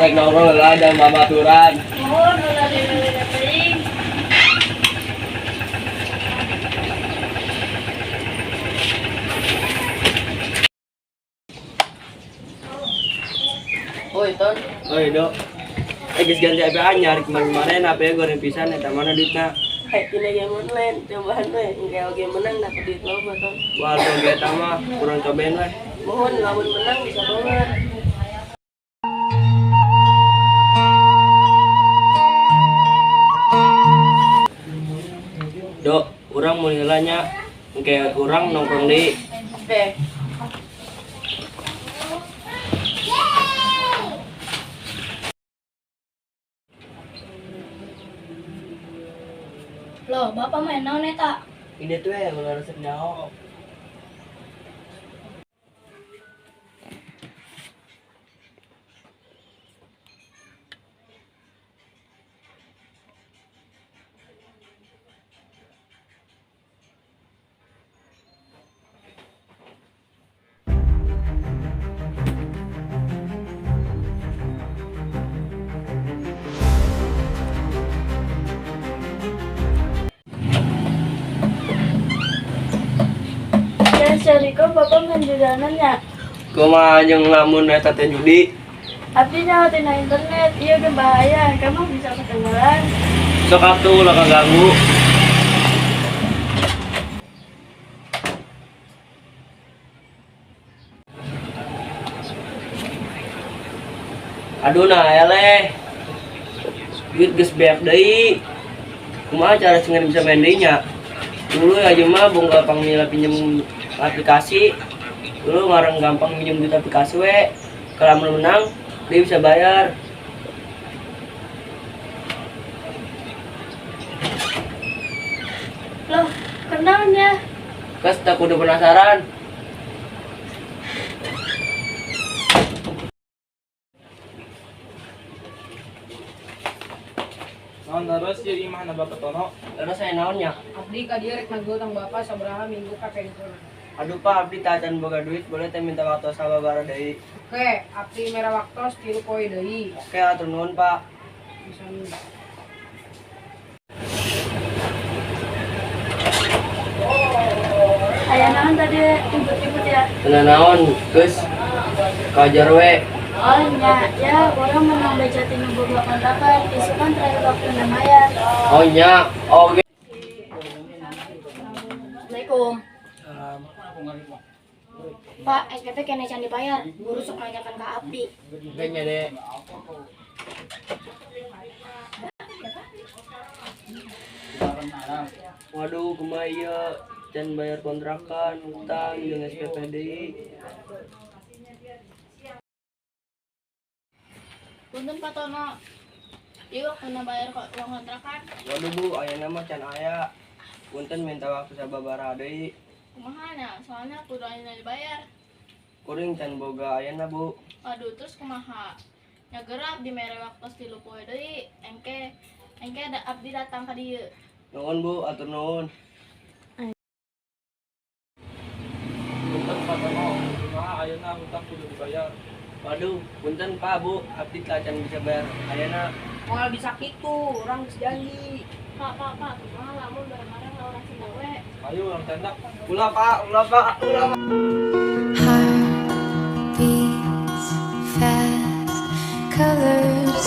Rek nongkrong lah ada babaturan. Mohon ulah dileleh teuing. Oi, Ton. Oi, Dok. Eh, geus ganti HP anyar kemarin-kemarin HP goreng pisan eta mana duitna. Hai, tina game online, cobaan we, engke oge menang dapet duit loba, Ton. Wah, tuh eta mah kurang cobain weh. Mohon lamun menang bisa banget. Dok, urang mun heula nya. Engke urang nongkrong deui. Oke. Loh, bapak main naon eta? Ini tuh ya, ulah resep nyaho. Ya, Syariko bapak main judanan ya. Kumaha jeung lamun eta teh judi? Abdi nyaho tina internet, iya ge bahaya, kamu bisa ketinggalan. Sok atuh ulah kaganggu. Aduh nah eleh. Duit geus beak deui. Kumaha cara cengen bisa main deui nya? Dulu aja mah bung gampang nilai pinjem aplikasi. Dulu ngarang gampang minjem duit aplikasi we. Kalau mun menang, dia bisa bayar. Loh, kenalnya. Kes tak udah penasaran. Naon terus ieu imahna Bapak Tono? Terus saya naonnya? Abdi ka dieu rek nagih utang bapak sabaraha minggu ka pengkor. Aduh Pak, abdi tacan boga duit, boleh teh minta waktu sababaraha deui. Oke, abdi mere waktos 3 poe deui. Oke, atur nuhun Pak. Bisa nih. Aya naon tadi ribut-ribut ya? Teu naon, geus kajar we. Oh nya, ya orang menang beja tina boga kontrakan, isukan terakhir waktu bayar. Oh nya, oke. Assalamualaikum. Pak, SPP kena can dibayar. Guru sok nanyakan ke abdi. Kayaknya deh. Waduh, kumaha ieu? Can bayar kontrakan, hutang, jeung SPP deui. Punten Pak Tono. Ieu waktuna bayar uang kontrakan. Waduh Bu, ayeuna mah can aya. Punten minta waktu sababaraha deui. Kumaha nya? Soalnya kudu ayeuna dibayar. Kuring can boga ayeuna Bu. Waduh, terus kumaha? Nya geura abdi mere waktos 3 poe deui. Engke engke ada abdi datang ka dieu. Nuhun Bu, atur nuhun. Punten Pak Tono, kumaha ayeuna hutang kudu dibayar. Waduh, punten Pak Bu, abdi can bisa bayar ayeuna. Moal bisa kitu, urang geus janji. Pak, Pak, Pak, kumaha lamun bareng-bareng urang Sunda we. Ayo urang tendak. Ulah Pak, ulah Pak, ulah Pak. Heart beats fast, colors.